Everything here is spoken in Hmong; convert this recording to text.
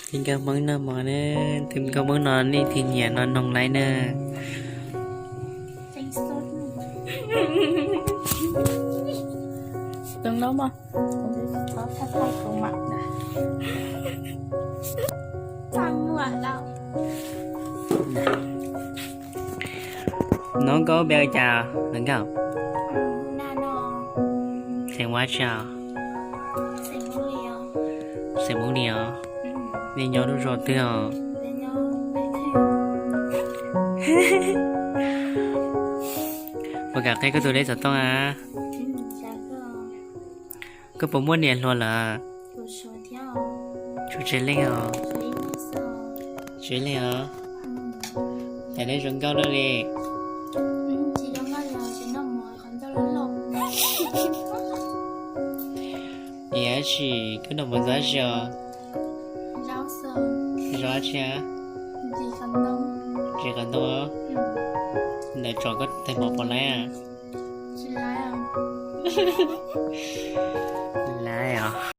Tus nkauj Hmoob no mog ne, tus nkauj Hmoob no nej thiaj nyiam no noog laiv na. Tus nkauj mog. Nov koj peb ua cas lawv nkauj? Xeem ua tsi? Xeem Hmoob li os. Nej nyob lub zos twg os? Puas kam qhia koj tus lej xov tooj a? Koj puas muaj niam hluas lawm? Tshuav tsib leeg os. Tsib leeg os. Cas nej zoo nkauj luaj li? Yog dab tsi koj noj mov ntxuav dab tsi os? Zoo dab tsi a? Ntsis qos ntoo. Ntawm tsom koj teg mov puas laiv a? Laiv os.